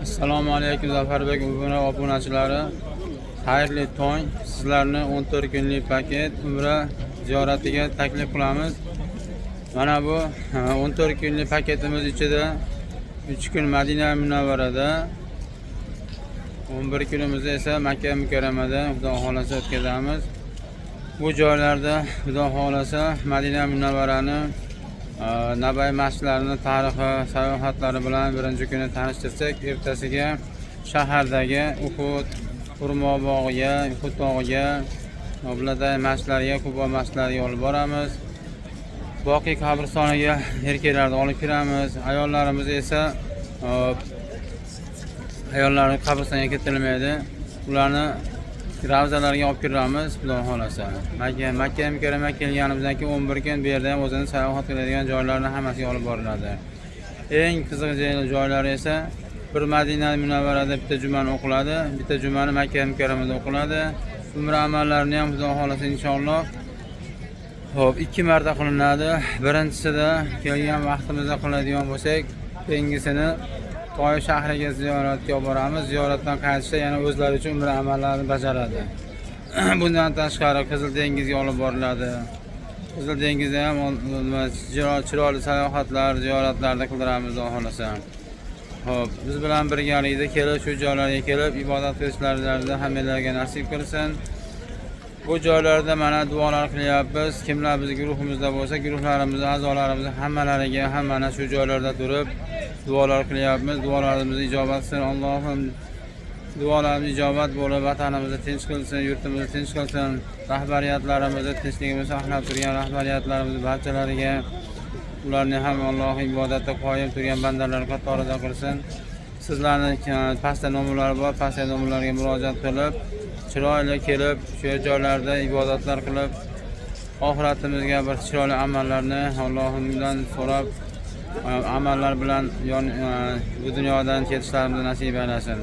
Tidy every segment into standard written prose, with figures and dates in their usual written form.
Assalomu alaykum, Zafarbek Umra obunachilari. Xayrli tong. Sizlarni 14 kunlik paket umra ziyoratiga taklif qilamiz. Mana bu 14 kunlik paketimiz ichida 3 kun Madina Munavvarada, 11 kunimizni esa Makka Mukarramada, Xudo xohlasa, o'tkazamiz. Bu joylarda, Xudo xohlasa, Madina Munavvarani Nabaviy masjidlarini tarixi, sayohatlari bilan birinchi kuni tanishtirsak, ertasiga shahardagi Uhud xurmo bog'iga, Uhud tog'iga, Qibladay masjidlariga, Qubo masjidlariga olib boramiz. Boqiy qabristoniga erkaklarni olib kiramiz. Ayollarimiz esa ayollarni qabristonga ketirilmaydi. Ularni ravzalarga olib kiramiz, Xudo xohlasa. Makka Mukarramaga kelganimizdan keyin 11 kun bu yerda ham o'zini sayohat qiladigan joylarni hammasiga olib boriladi. Eng qiziq joylari esa bir Madina Munavvarada bitta jumani o'qiladi, bitta jumani Makka Mukarramada o'qiladi. Umra amallarini ham, Xudo xohlasa, inshaalloh, xo'p, ikki marta qilinadi. Birinchisida kelgan vaqtimizda qiladigan bo'lsak, keyingisini Toif shahriga ziyoratga olib boramiz. Ziyoratdan qaytishda yana o'zlari uchun umra amallarini bajaradi. Bundan tashqari Qizil dengizga olib boriladi. Qizil dengizda ham nima, chiroyli sayohatlar, ziyoratlarni qildiramiz, Xudo xohlasa. Xo'p, biz bilan birgalikda kelib, shu joylarga kelib ibodat qilishlarini hammanglarga nasib qilsin. Bu joylarda mana duolar qilyapmiz. Kimlar bizni guruhimizda bo'lsa, guruhlarimiz a'zolarimiz hammalariga ham mana shu joylarda turib duolar qilyapmiz. Duolarimizni ijobat qilsin. Allohim, duolarimiz ijobat bo'lib, vatanimizni tinch qilsin, yurtimizni tinch qilsin. Rahbariyatlarimizni, tinchligimizni saqlab turgan rahbariyatlarimiz barchalariga, ularni ham Alloh ibodatda qoyim turgan bandalar qatorida qilsin. Sizlarni pastda nomerlari bor, pastda nomerlarga murojaat qilib, chiroyli kelib, shu joylarda ibodatlar qilib, oxiratimizga bir chiroyli amallarni Allohimdan so'rab, amallar bilan bu dunyodan ketishlarimizni nasib aylasin.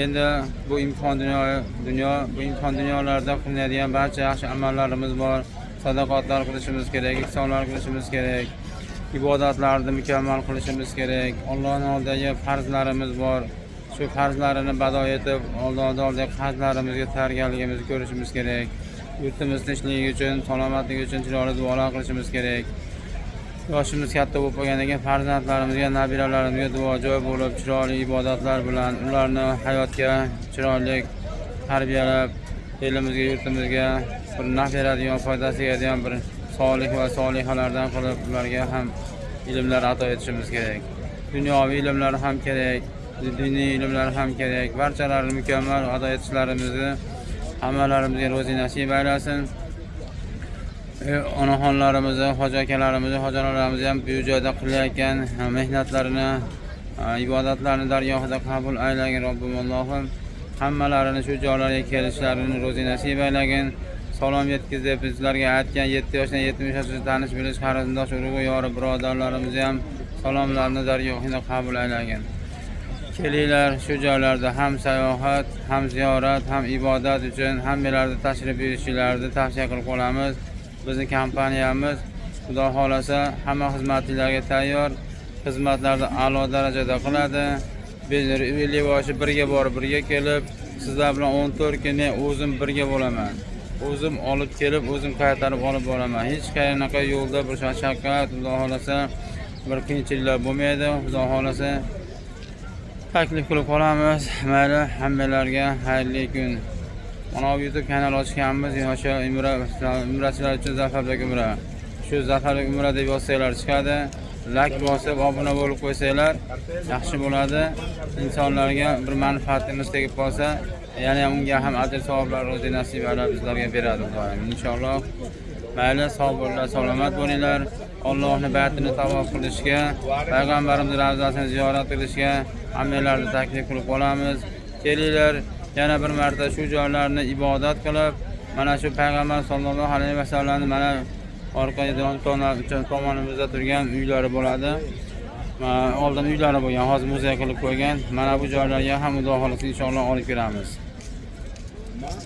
Endi bu imtihon dunyo, bu imtihon dunyolarda qilinadigan barcha yaxshi amallarimiz bor. Sadaqatlar qilishimiz kerak, ihsonlar qilishimiz kerak, ibodatlarni mukammal qilishimiz kerak. Allohning oldidagi farzlarimiz bor. Shu farzlarini bado etib, Allohning oldidagi qarzlarimizga tayyorgarligimizni ko'rishimiz kerak. Yurtimiz tinchligi uchun, salomatligi uchun chiroyli duolar qilishimiz kerak. Yoshimiz katta bo'lib qolgandan keyin farzandlarimizga, nabiralarimizga duojoy bo'lib, chiroyli ibodatlar bilan ularni hayotga chiroyli tarbiyalab, elimizga, yurtimizga bir naf beradigan, foydasi tegadigan bir solih va solihalardan qilib, ularga ham ilmlar ato etishimiz kerak. Dunyoviy ilmlar ham kerak, diniy ilmlar ham kerak. Barchalarini mukammal ado etishlarimizni hammalarimizga ro'zi nasib aylasin. Onaxonlarimizni, hoji akalarimizni, hoji onalarimizni ham bu joyda qilayotgan mehnatlarini, ibodatlarini dargohida qabul aylagin, Robbim Allohim. Hammalarini shu joylarga kelishlarini ro'zi nasib aylagin. Salom yetkiz deb bizlarga aytgan 7 yoshdan 70 yoshgacha tanish bilish qarindosh urug' yori birodarlarimizni ham salomlarini dargohida qabul aylagin. Kelinglar, shu joylarda ham sayohat, ham ziyorat, ham ibodat uchun hammanglarni tashrif buyurishingizni tavsiya qilib qolamiz. Bizni kompaniyamiz, Xudo xohlasa, hamma xizmatinglarga tayyor. Xizmatlarni a'lo darajada qiladi. Biz Ellikboshi birga borib, birga kelib, sizlar bilan 14 kun men o'zim birga bo'laman. O'zim olib kelib, o'zim qaytarib olib boraman. Hech qanaqa yo'lda bir mashaqqat, Xudo xohlasa, bir qiyinchiliklar bo'lmaydi. Xudo xohlasa, taklif qilib qolamiz. Mayli, hammanglarga xayrli kun. Mana bu YouTube kanal ochganmiz. O'sha umra, umrachilar uchun Zafarbek Umra. Shu Zafarbek Umra deb yozsanglar chiqadi. Like bosib, obuna bo'lib qo'ysanglar yaxshi bo'ladi. Insonlarga bir manfaatimiz tegib qolsa, yana ham unga ham ajr savoblar ro'zi nasib aylab bizlarga beradi Xudoyim. Inshaalloh. Mayli, sog' bo'linglar, salomat bo'linglar. Allohning baytini tavof qilishga, payg'ambarimiz ravzasini ziyorat qilishga hammanglarni taklif qilib qolamiz. Kelinglar, yana bir marta shu joylarni ibodat qilib, mana shu payg'ambar sollallohu alayhi vasallamni mana orqa tomonimizda turgan uylari bo'ladi. Oldin uylari bo'lgan, hozir muzey qilib qo'ygan. Mana bu joylarga ham, Xudo xohlasa, inshaalloh olib kiramiz.